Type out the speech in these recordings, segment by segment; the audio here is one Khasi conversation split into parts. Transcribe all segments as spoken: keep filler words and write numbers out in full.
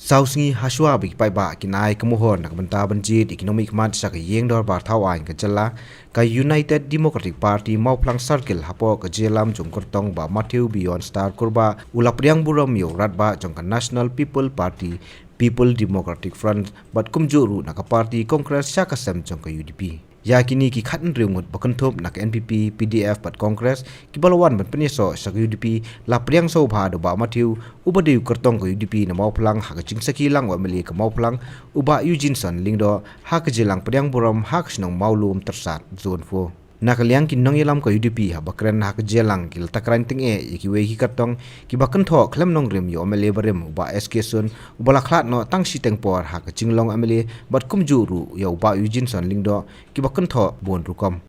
Saw sngi hashwa ba ki paidbah kin ai ka mohor na ka bynta ban jied ïa ki nongmihkhmat sha ka ïing dorbar thaw aiñ ka jylla, ka United Democratic Party Mawphlang Circle hapoh ka jingïalam jong u kyrtong Bah Mathew Beyondstar Kurbah u la pdiang burom ïa u rangbah jong ka National People Party, People Democratic Front bad kumjuh ruh na ka party Congress sha ka sem jong ka U D P. Ïa kine ki khathynriew ngut ba kynthup na ka N P P, P D F bad Congress kiba la wan ban pynïasoh sha ka U D P, la pdiang sngewbha da u Bah Mathew uba dei u kyrtong ka U D P na Mawphlang ha ka jingsakhi lang u M L A ka Mawphlang, u Bah Eugeneson Lyngdoh, ha ka jingïalang pdiang burom ha ka shnong Mawlum Tyrsad Zone four. Na ka liang ki nongïalam ka U D P haba kren ha ka jingïalang ki la takren tyngeh ïa kiwei ki kyrtong kiba kynthoh khlem nongrim ïa u M L A barim u Bah S K Syun uba la khlad noh tang shiteng por ha ka jinglong M L A bad kumjuh ruh ïa u Bah Eugeneson Lyngdoh kiba kynthoh bun rukom.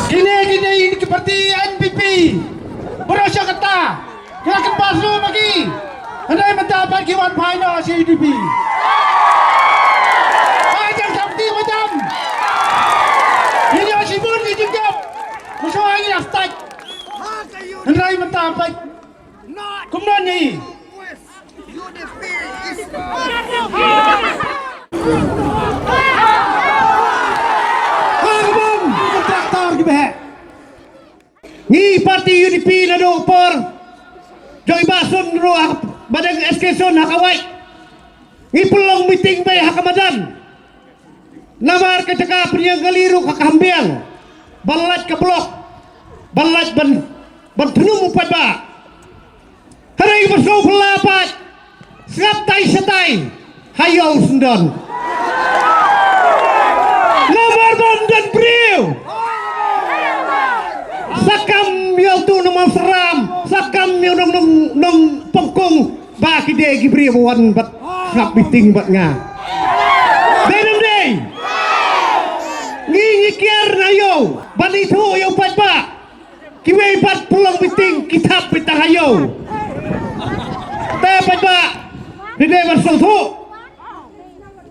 Kine kine ki parti N P P. Baroh shi katta ki la kynmaw shuh ma ki. Hynrei mynta pat ki wan phai noh sha U D P. Ai jam sha parti ma jam. Ngi ïoh shibun ki jingjop. Mynshwa ngi ïa start. Hynrei mynta pat kumno ngi. Ngi parti U D P naduh por jong i Bah Sun ruh, Bah Deng S K Sun ha ka wait. Ngi pynlong meeting beit ha ka madan. Namar ka jaka pynïeng kali ruh ka kham biang. Ban lait ka block. Ban lait ban, ban thnum u paidbah. Hynrei ba sngewphylla pat sngap tai shatai ha ïew syndon. Namar ba ym don briew. Sa kam ïa utu u nongmawsaram, sa kam ïa u nong, nong, nongpynkung ba ki dei ki briew ba wan bad sngap meeting bad nga. Dei ne ym dei? Ngi ngi kiar na ïew ban ithuh ïa u paidbah. Kiwei pat pynlong meeting ki thap beit tang ha ïew. Te paidbah, ngi dei ban sngewthuh.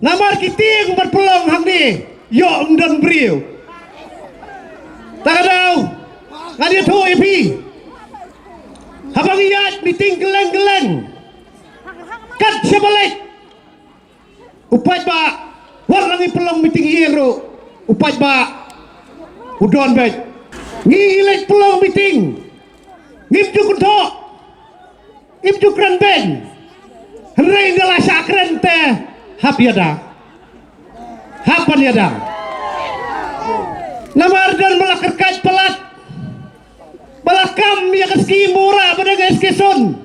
Namar ki tieng ban pynlong hangne ïoh ym don briew. Ta ka daw ngan ïathuh ïa phi. Haba ngi ïaid meeting kylleng kylleng, kat shaba leit u paidbah, wat la ngi pynlong meeting ïing ruh u paidbah u don beit. Ngi leit pynlong meeting, ngim ju kynthoh, ngim ju kren beiñ. Hynrei ynda la shah kren te hap ïada, hap ban ïada. Namar don ba la kyrkait palat, ba la kam ïa ka skim ba u Bah Deng S K Sun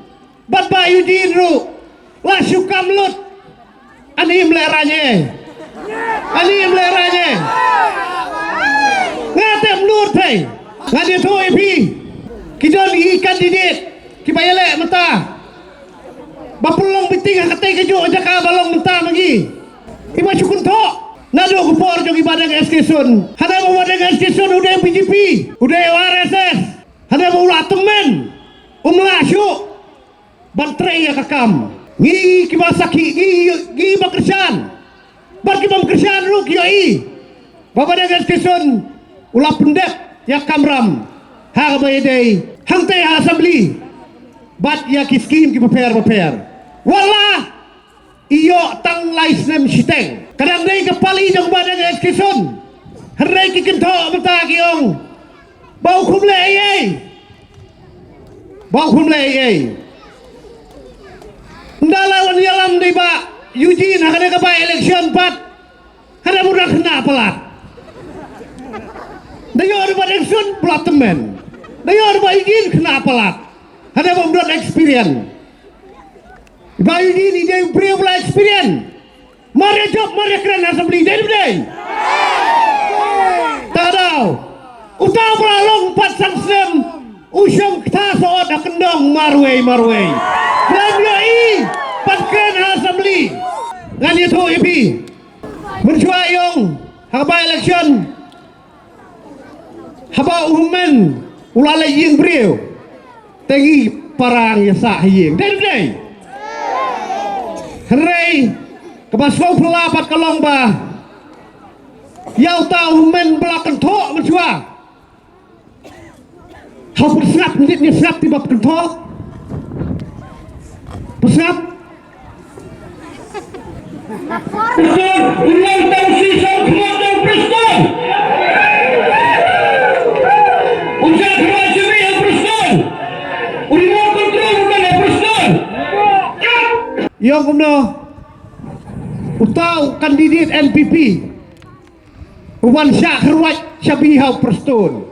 bad Bah Eugene ruh la shu kam lut. Ani ym lehraiñ ei. Ani ym lehraiñ ei. Nga te ym nud phi. Nga ïathuh ïa phi. Ki don ki candidate kiba ïaleh mynta ba pynlong meeting ha katei kajuh ka jaka ba long mynta ma ngi. Kiba shu kynthoh naduh ka por jong i Bah Deng S K Sun. Hynrei ba u Bah Deng S K Sun u dei B J P, u dei R S S. Hynrei ba u la tymmen, um lah shuh ban trei ïa ka kam. Ngi kiba sakhi, ngi, ngi ba kyrshan bad ki bym kyrshan ruh ki ïohi ba Bah Deng S K Sun u la pyndep ïa ka kamram ha kaba ïadei hangtei ha Assembly bad ïa ki skim kiba pher bapher. Wat la i ïoh tang lai snem shiteng. Ka dang dei ka pali jong Bah Deng S K Sun. Hynrei ki kynthoh mynta ki ong ba u khum leh ei ei. Ba u khum leh ei ei. Ynda la wan ïalam da i Bah Eugene ha kane ka by election pat, hynrei ba u dang khynnah palat. Da ïoh da i Bah Deng Sun ba la tymmen. Da ïoh da i Bah Eugene khynnah palat. Hynrei ba um don experience. Bah Eugene i dei u briew ba la experience. Mar ïa jop, mar ïa kren ha Assembly, dei ne ym dei? Ta daw. Uta u ba la long pat san snem, u shong ktah sawot ha kyndong marwei marwei. Khlem ïohi ban kren ha Assembly. Ngan ïathuh ïa phi. Mynshuwa i ong ha ka by election, haba u hynmen u la leit ïing briew, te ngi para ngi ïasah ha ïing. Dei ne ym dei? Hynrei kaba sngewphylla pat ka long ba Ïa uta u men ba la kynthoh mynshuwa. Hau pynsngap, nit ngi sngap, te ba pynkynthor. Pynsngap. Prestone, u long tang u shisha khmut jong Prestone. U shisha khmut jong Prestone. U remote control u long Prestone. Ïong kumno? Uta u candidate N P P. U wan shah kyrwat shabi ha u Prestone.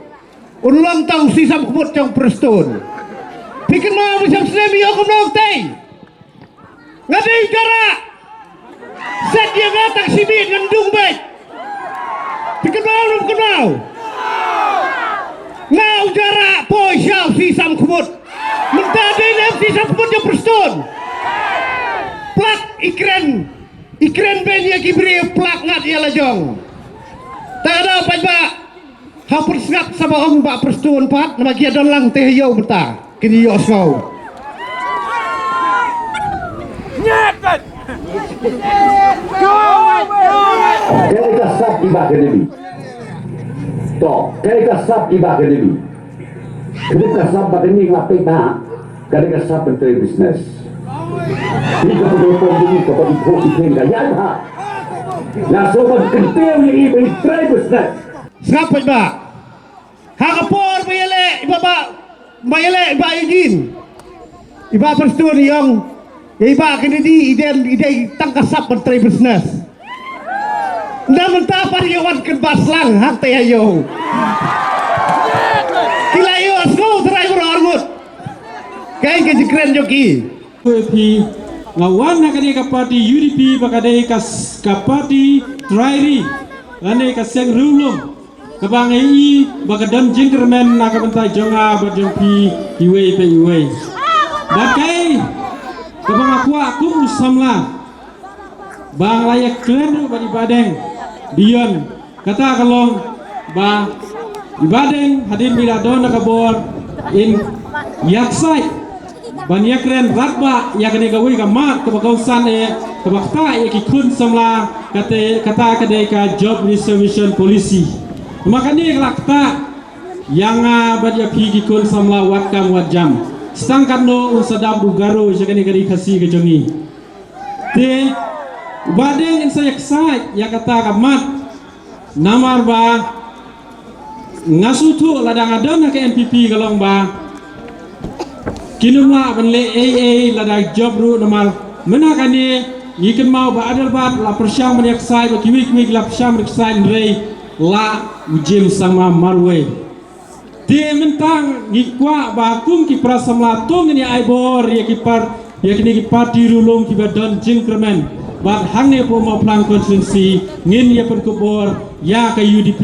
Un long tang u shisha khmut jong Prestone. Phi kynmaw ba sham snem ïa kumno tei. Nga dei jara. Set ïa nga tang shibit ngan dung beit. Phi kynmaw, phi kynmaw. Nga u jara poi sha u shisha khmut. Mynta dei lem shisha khmut jong Prestone. Plak i kren. I kren beiñ ïa ki briew, plak ngat ïa la jong. Ta ka daw paidbah. Hau pynsngap sa ba ong ba Prestone pat, namar ki ïa don lang te ha ïew mynta. Kin ïohsngew. Kaei ka sap i Bah Kennedy? To, kaei ka sap i Bah Kennedy? Kane ka sap ba kane nga peit ba, kane ka sap ban trei business. Ni ka pyndonkam dei kaba i phok i pheng ka ïaid ha. Nga sngewbha kyntiew ïa i ba i trei business. Sngap paidbah. Ha ka por ba ïaleh i Bah, ba, ba ïaleh i Bah Eugene, i Bah Prestone i ong ïa i Bah Kennedy i dei, i dei tang ka sap ban trei business. Ynda mynta pat ïa wan kynbas lang hangta ïa ïew. Ki la ïohsngew trai baroh arngut. Kaei ka jingkren jong ki. Phi, nga wan na kane ka party U D P ba ka dei ka s-, ka party trai ri. Lane ka seng riewlum. Kaba nga i ba ka don jingkyrmen na ka bynta jong nga bad jong phi iwei pa iwei. Bad kaei kaba nga kwah kum u samla ba nga la ïakren ruh bad i Bah Deng Bion, kata ka long ba i Bah Deng hadien ba i la don na ka bor in ïaksaid ban ïakren radbah ïa kane kawei ka mat kaba kongsan eh, kaba ktah ïa ki khun samla, kata, kata ka dei ka Job Reservation Policy. Namar kane ka la ktah ïa nga bad ïa phi ki khun samla wat kam wat jam. Sa tang katno un sa dap u Garo sha kane ka ri Khasi ka jong ngi. Te u Bah Deng in sa ïaksaid ïa kata ka mat. Namar ba nga sngewthuh lada nga don ha ka N P P ka long ba kin ym lah ban leh ei ei lada job ruh, namar mynta kane ngi kynmaw ba Adelbert la pyrshang ban ïaksaid, ba kiwei kiwei ki la pyrshang ban ïaksaid, hynrei la u James Sangma marwei. Te mynta ngi kwah ba kum ki para samla to ngin ïa ai bor ïa ki par, ïa kine ki party riewlum kiba don jingkyrmen. Bad hangne hapoh Mawphlang constituency ngin ïa pynkup bor ïa ka U D P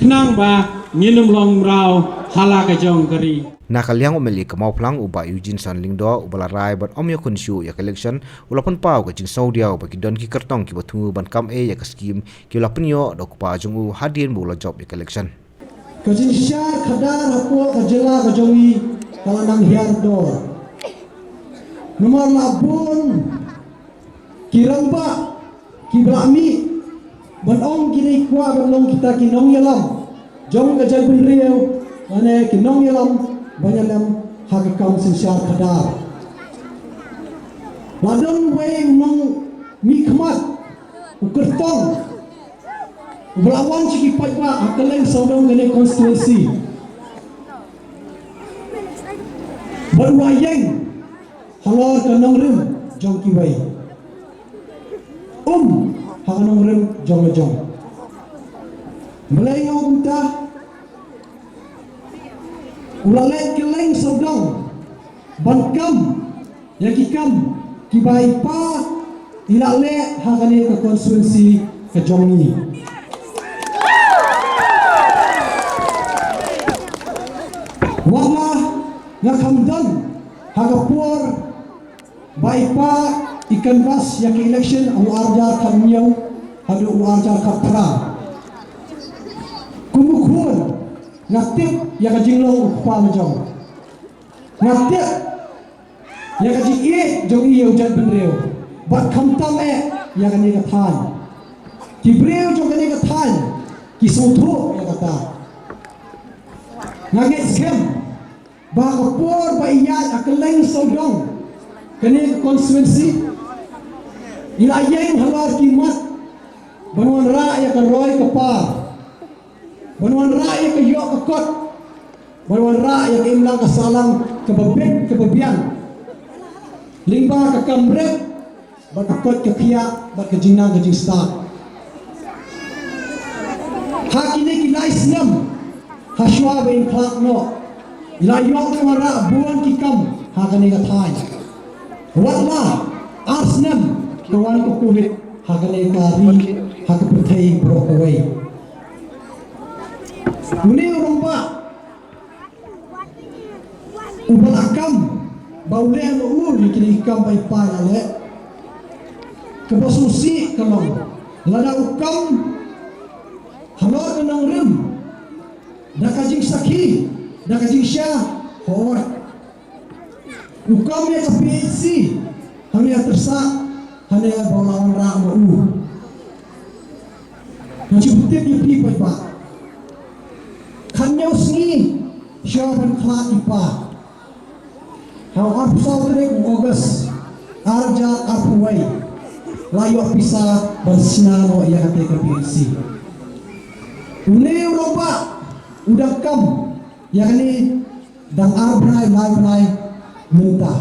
khnang ba ngin ym long mraw ha la ka jong ka ri. Na ka liang u M L A ka Mawphlang u Bah Eugene San Lyngdoh uba la rai ban ym ïakhun shuh ïa ka election, u la pynpaw ka jingsngewdiaw ba ki don ki kyrtong kiba thmu ban kam ei ïa ka skim ki la pynïoh da u kpa jong u hadien ba u la jop ïa ka election. Ka jingshar khadar hapoh ka jylla ka jong ngi ka la nang hiar dor. Namar la bun ki rangbah kiba la mih ban ong ki dei kwah ban long kita ki nongïalam jong ka jaitbynriew, lane ki nongïalam ban ïalem ha ka kam synshar khadar. La don uwei u nongmihkhmat u kyrtong uba la wan sha ki paidbah ha kylleng sawdong kane constituency. Bad u la ïeng halor ka nongrim jong kiwei, um ha ka nongrim jong la jong. Balei nga ong kumta? U la leit kylleng sawdong ban kam ïa ki kam kiba i pa i la leh ha kane ka constituency ka jong ngi. Wat la nga kham don ha ka por ba i pa i canvass ïa ka election ha u arhajar khathynñiew haduh u arhajar khatphra. Kum u khun nga tip ïa ka jinglong u kpa la jong. Nga tip ïa ka jingïeit jong i ïa u jaitbynriew bad khamtam eh ïa kane ka thaiñ. Ki briew jong kane ka thaiñ ki sngewthuh ïa kata. Nga ngeit skhem ba ha ka por ba ïaid ha kylleng sawdong kane ka constituency, i la ïeng halor ki mat ban wanrah ïa ka roi ka par, ban wanrah ïa ka ïoh ka kot, ban wanrah ïa ka imlang ka sahlang kaba bit kaba biang lyngba ka kam rep bad ka koit ka khiah bad ka jingnang ka jingstad. Ha kine ki lai snem ha shuwa ba in khlad noh, i la ïoh ban wanrah bun ki kam ha kane ka thaiñ. Watla ar snem ka wan ka Covid ha kane ka ri, ha ka pyrthei baroh kawei. Une u rangbah uba la kam ba u leh noh u ïa kine ki kam ba i pa i la leh. Kaba sngewsih ka long lada u kam halor ka nongrim da ka jingsakhi, da ka jingsha, hooid. U kam ïa ka P H C, hangne ha Tyrsah, hangne ba u la wanrah ma u. Nga shu tip ïa phi paidbah. Khathynñiew sngi shuwa ban khlad i pa, ha u arphew saw tarik u August, ar hajar arphew wei, la ïoh pisa ban shna noh ïa kata ka P H C. Une u rangbah u dang kam ïa kane dang ar bnai lai bnai mynta.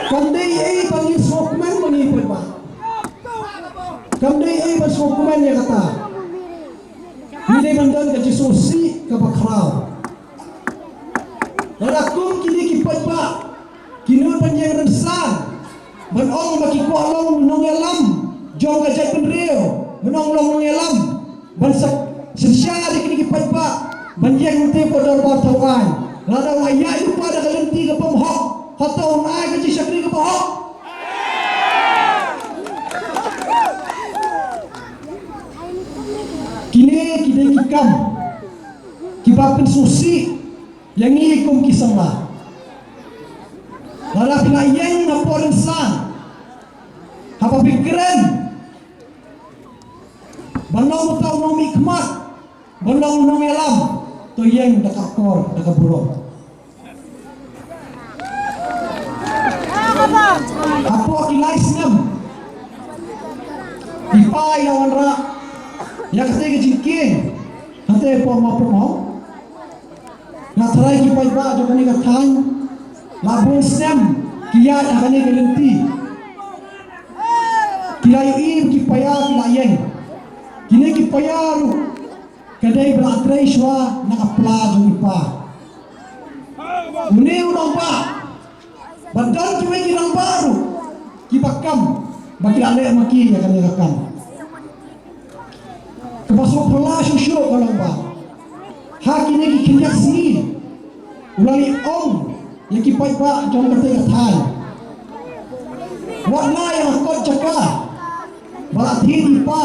Kam dei ei ban ïa sngewkmen ma ngi paidbah. Kam dei ei ban sngewkmen ïa kata. Ngi dei ban don ka jingsngewsih kaba khraw. Lada kum kine ki paidbah ki nud ban ïeng rynsan ban ong ba ki kwah long nongïalam jong ka jaitbynriew, ban ong long nongïalam, ban sa synshar ïa kine ki paidbah ban ïeng hangtei ha ka dorbar thaw aiñ. Lada u la ïaid lypa da ka lynti ka bym hok, hato un ai ka jingshakri kaba hok? Kine ki dei ki kam kiba pynsngewsih ïa ngi kum ki samla. Lada phi la ïeng hapoh rynsan, haba phi kren ban long uta u nongmihkhmat, ban long u nongïalam, to ïeng da ka akor, da ka burom. Hapoh ki lai snem i pa i la wanrah ïa katei ka jingkieng hangtei hapoh Mawpyrshah. Nga tharai ki paidbah jong kane ka thaiñ la bun snem ki ïaid ha kane ka lynti. Ki la ïohi ki paia ki la ïeng. Kine ki paia ruh ka dei ba la trei shuwa na ka pla jong i pa. Une u rangbah, ba don kiwei ki rangbah ruh kiba kam ba ki la leh ma ki ïa kane ka kam. Kaba sngewphylla shuh shuh ka long ba ha kine ki khyndiat sngi u la leit ong ïa ki paidbah jong kata ka thaiñ, wat la ïa ka kot jaka ba la thied i pa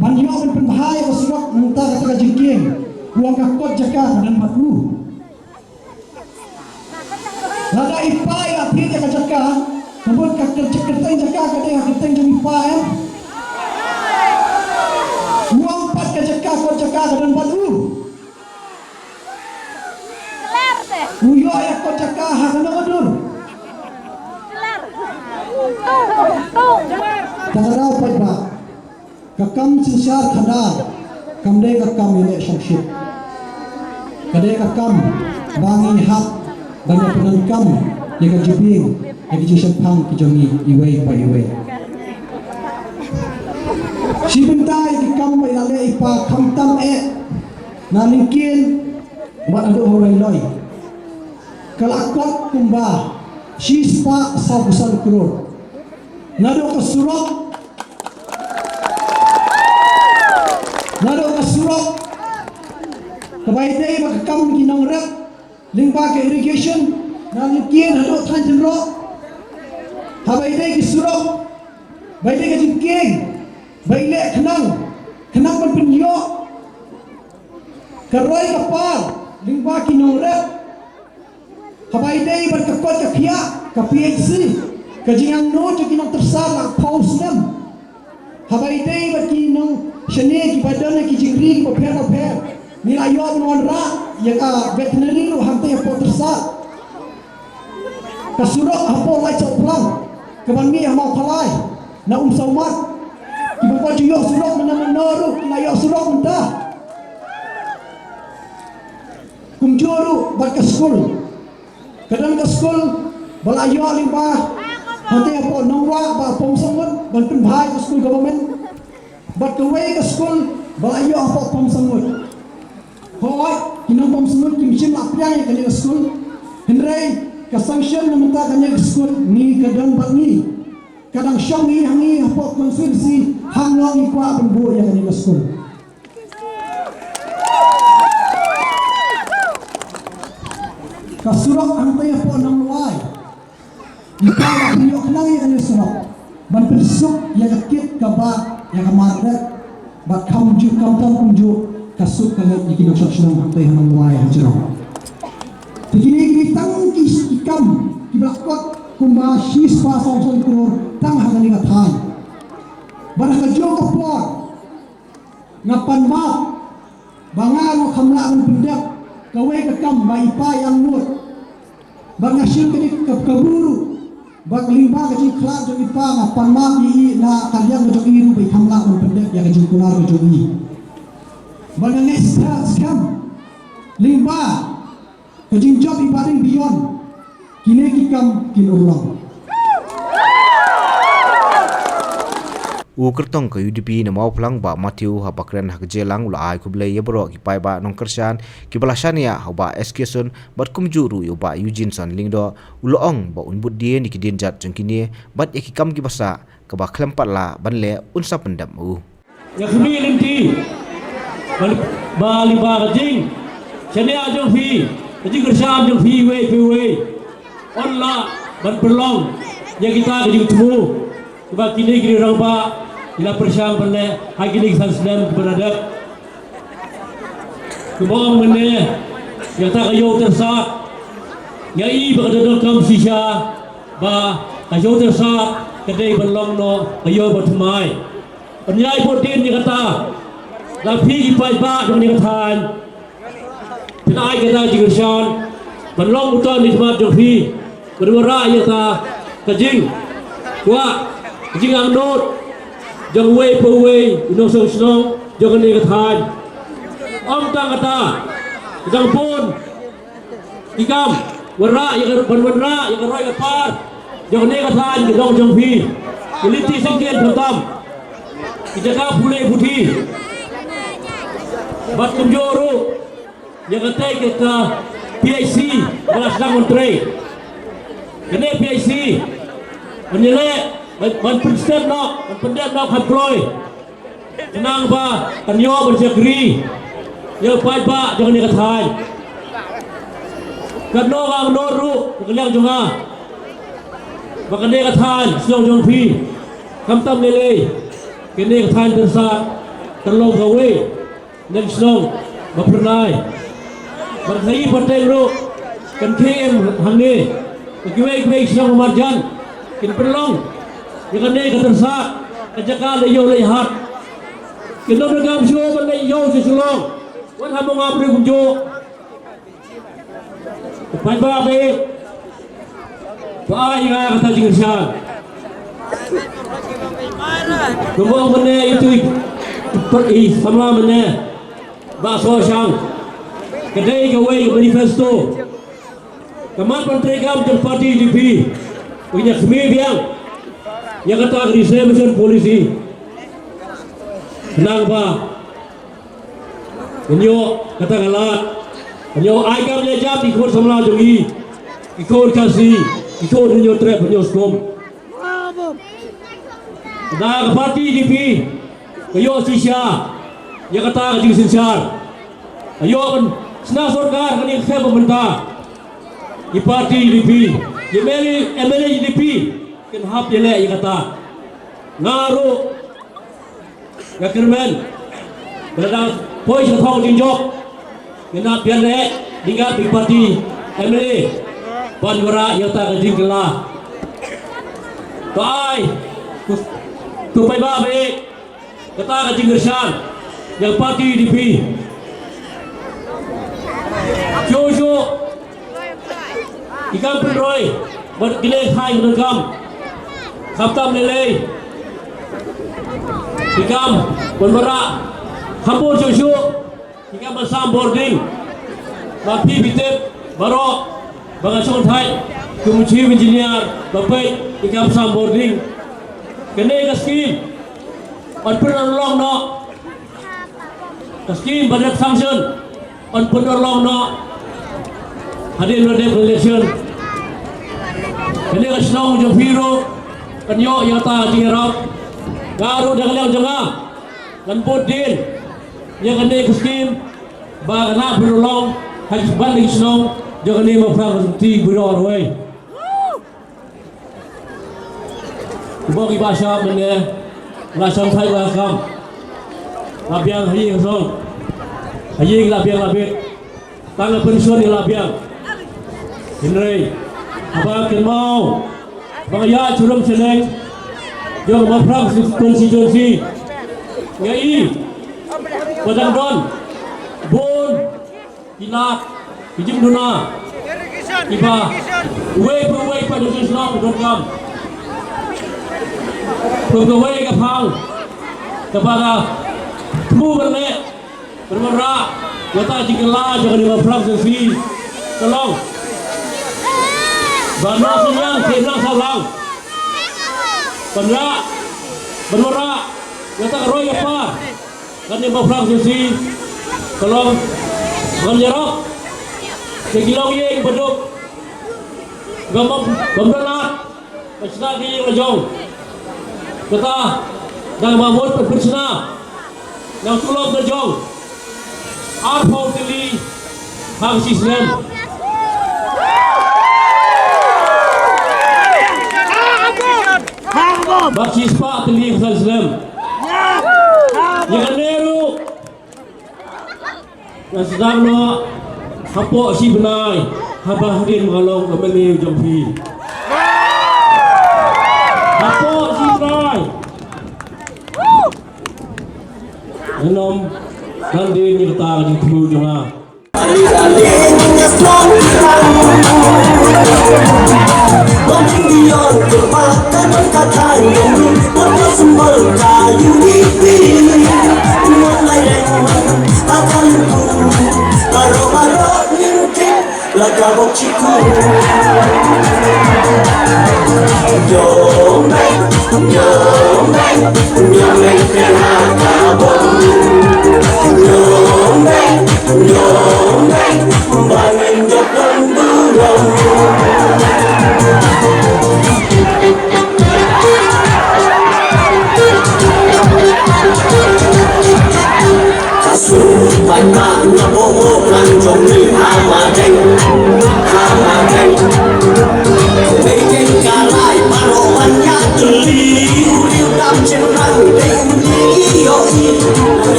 ban ïoh ban pynbha ïa ka surok nangta kata ka jingkieng, u ong ka kot jaka ka don bad u. Lada i pa i la thied ïa ka jaka, ka mut ka kyrteng jaka ka dei ka kyrteng jong i pa, em? U ong pat ka jaka, kot jaka ka don bad u. U ïoh ïa kot jaka ha kano ka dur? Ka daw pat ba ka kam synshar khadar kam dei ka kam ïaleh shongshit. Ka dei ka kam ba ngi hap ban ïa pyndonkam ïa ka jingbieng, ïa ka jingshemphang ka jong ngi iwei pa iwei. Shi bynta ïa ki kam ba ïaleh i pa khamtam eh na Lyngkien bad haduh ha Railoi, ka la kot kumba shispah sawphew san klur. Naduh ka surok, naduh ka surok, kaba ïadei bad ka kam ki nongrep lyngba ka irrigation na Lyngkien haduh Thaiñ Tynroh. Haba ïadei ki surok, ba ïadei ka jingkieng, ba ïaleh khnang, khnang ban pynïoh ka roi ka par lyngba ki nongrep. Haba ïadei bad ka kot ka khiah, ka P H C, Ka jingangnud jong ki nongtyrsad la phew snem. Haba ïadei bad ki nongshane kiba don ha ki jingri kiba pher bapher, ngi la ïoh ban wanrah ïa ka veterinary ruh hangtei hapoh Tyrsad. Ka surok hapoh Laitsohphlang kaban mih ha Mawkhalai na Umsawmat, kiba ju ïoh surok mynno mynno ruh ki la ïoh surok mynta. Kumjuh ruh bad ka skul. Ka don ka skul ba la ïoh lyngba hangtei hapoh Nongwah bad Pumsangut ban pynbha ïa ka skul government. Bad kawei ka skul ba la ïoh hapoh Pumsangut. Hooid, ki nong Pumsangut kim shym la pdiang ïa kane ka skul. Hynrei ka sanction na mynta kane ka skul ngi ka don bad ngi. Ka dang shong hi ha ngi hapoh constituency, hangno ngi kwah ban buh ïa kane ka skul. Ka surok hangtei hapoh Nonglwai. Ngi kwah ban pynïoh khnang ïa kane ka surok ban pynsuk ïa ka kit ka bah ïa ka market. Bad kumjuh, khamtam kumjuh, ka suk ka leit ïa ki nongshong shnong hangtei ha Nonglwai ha jrong. Te kine ki dei tang ki, ki kam kiba la kot kumba shispah sawphew san klur tang ha kane ka thaiñ. Bad ha kajuh ka por nga pan map ba nga ruh kam lah ban pyndep kawei ka kam ba i pa i angnud. Bad nga shim kane ka kabu ruh ba lyngba ka jingkhlad jong i pa nga pan map ïa i na ka liang ka jong i ruh ba i kam lah ban pyndep ïa ka jingkular ka jong i. Bad nga ngeit skhem lyngba ka jingjop i Bah Ding Beyond, kine ki kam kin urlong. U kyrtong ka U D P na Mawphlang Bah Matthew Habakren ha ka jingïalang u la ai khublei ïa baroh ki paidbah nongkyrshan kiba la shaniah ha u Bah S K Sun bad kumjuh ruh ïa u Bah Eugene Son Lyngdoh, u la ong ba un bud dien ïa ki dienjat jong kine bad ïa ki kam kiba sah kaba khlem pat lah ban leh un sa pyndep ma u. Ïa khmih lynti ba, ba lyngba ka jingshaniah jong phi, ka jingkyrshan jong phi iwei pa iwei, yn lah ban pynlong ïa kita ki jingthmu kiba kine ki rangbah ki la pyrshang ban leh ha kine ki san snem kiba la dep. Kumba ong mynne, ïa kata ka ïew Tyrsad, nga i ba ka donkam shisha ba ka ïew Tyrsad ka dei ban long noh ka ïew ba thymmai. Ban ïai bud dien ïa kata, la phi ki paidbah jong kane ka thaiñ phin ai kata jingkyrshan ban long uta u nongmihkhmat jong phi. Bad wanrah ïa kata ka jingkwah, ka jingangnud jong uwei pa uwei u nongshong shnong jong kane ka thaiñ. Ym tang kata, ka dang bun ki kam wanrah ïa ka, ban wanrah ïa ka roi ka par jong kane ka thaiñ, ka dong jong phi, ki lynti syngkien khamtam, ki jaka pule puthi. Bad kumjuh ruh ïa katei ka, ka P H C ba la sdang ban trei. Kane P H C ban ïaleh, ban, ban pynstet noh, ban pyndep noh kham kloi, khnang ba kan ïoh ban shakri ïa u paidbah jong kane ka thaiñ. Katno nga angnud ruh na ka liang jong nga ba kane ka thaiñ shnong jong phi, khamtam lei lei kane ka thaiñ Tyrsad kan long kawei na ki shnong ba phyrnai. Bad ha i pateng ruh kan khie em hangne, ba kiwei kiwei ki shnong ba marjan kin pynlong ïa kane ka Tyrsad ka jaka leit ïew leit hat. Kin ym donkam shuh ban leit ïew sha Shillong, wat ha Mawngap ruh kumjuh. Paidbah, ba ai ïa nga kata jingkyrshan. Kumba ong mynne itu i, i samla mynne, Bah Soh Shang, ka dei kawei ka manifesto ka mat ban treikam jong party U D P. Ba ngin ïa khmih biang ïa kata ka reservation policy, khnang ba ngin ïoh kata ka lad, ngin ïoh ai kam ïa jam ki khun samla jong ngi, ki khun Khasi, ki khun Hynñiewtrep Hynñiewskum. Da ka party U D P ka ïoh shisha ïa kata ka jingsynshar. Ka ïoh ban shna sorkar kane ka khyllipmat mynta. Ki party U D P, ki M L A, M L A U D P kin hap ïaleh ïa kata. Nga ruh nga kyrmen ba lada poi sha ka thong jingjop, ngin hap ïaleh ryngkat ki party M L A ban wanrah ïa kata ka jingkylla. Ka ai, ku, ku paidbah ba ïeit, kata ka jingkyrshan ïa ka party U D P. Shuh shuh ki kam pynroi bad ki leh thaiñ ki donkam. Khamtam lei lei ki kam pynbra, kham bun shuh shuh ki kam ba sam bording. Ba phi phi tip baroh ba nga shong thait kum u chief engineer ba peit ki kam sam bording. Kane ka scheme yn pynurlong noh, ka scheme ba dep sanction yn pynurlong noh hadien ba dep election. Kane ka shnong jong phi ruh kan ïoh ïa kata ka jingïarap. Nga ruh da ka liang jong nga ngan bud dien ïa kane ka scheme ba kan nang pynurlong ha ki ban ki shnong jong kane Mawphlang Constituency baroh kawei. Kiba ki ba shah mynne la shong thait la kam, la biang ha ïing ha shnong, ha ïing la biang la bit. Tang ha pension ïa la biang. Hynrei haba kynmaw ba nga ïa churum sheneng jong Mawphlang constituency, nga i ba dang don bun ki lad ki jingduna kiba uwei pa uwei pa jong shnong u donkam. Kum kawei ka phang kaba nga thmu ban leh ban wanrah ïa kata ka jingkylla jong kane Mawphlang constituency ka long ba na sniang te na sawlang ban rah ban wanrah ïa kata ka roi ka par kane Mawphlang constituency ka long ban ïarap ïa ki longïing baduk bym, bym da lad ban shna ki ïing la jong. Kata dang ba mut ban pynshna na u tulop la jong arphew tylli ha ka shi snem. Ba shispah tylli ha ka shi snem. Ïa kane ruh nga sdang noh hapoh shi bnai haba hadien ba nga long ka M L A jong phi. Hapoh shi bnai. Ngan ym ngan dien ïa kata ka jingthmu jong nga.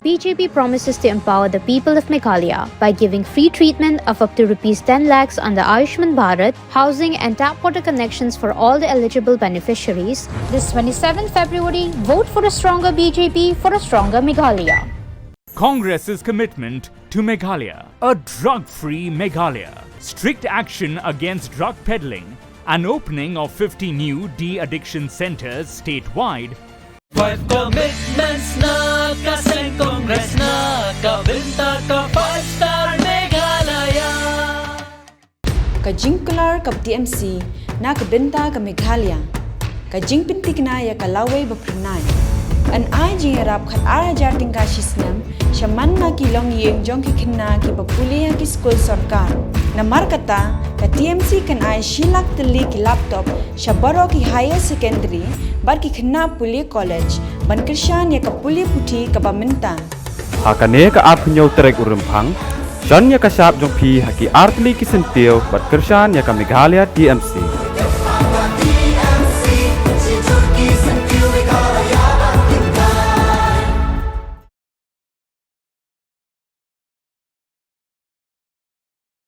B J P promises to empower the people of Meghalaya by giving free treatment of up to rupees ten lakhs under Ayushman Bharat, housing and tap water connections for all the eligible beneficiaries. This twenty-seventh February, vote for a stronger B J P, for a stronger Meghalaya. Congress's commitment to Meghalaya. A drug-free Meghalaya. Strict action against drug peddling. An opening of fifty new de-addiction centres statewide. Five commitments na ka seng Congress na ka bynta ka Five Star Meghalaya. Ka jingkular ka T M C na ka bynta ka Meghalaya. Ka jingpynthikna ïa ka lawei ba phyrnai. Yn ai jingïarap khat ar hajar tyngka shi snem sha man la ki longïing jong ki khynnah kiba pule ha ki skul sorkar. Namar kata, ka T M C kan ai shi lak tylli ki laptop sha baroh ki higher secondary bad ki khynnah pule college ban kyrshan ïa ka pule puthi kaba mynta. Ha kane ka arphew tarik u Rymphang, shon ïa ka shap jong phi ha ki artylli ki syntiew bad kyrshan ïa ka Meghalaya T M C.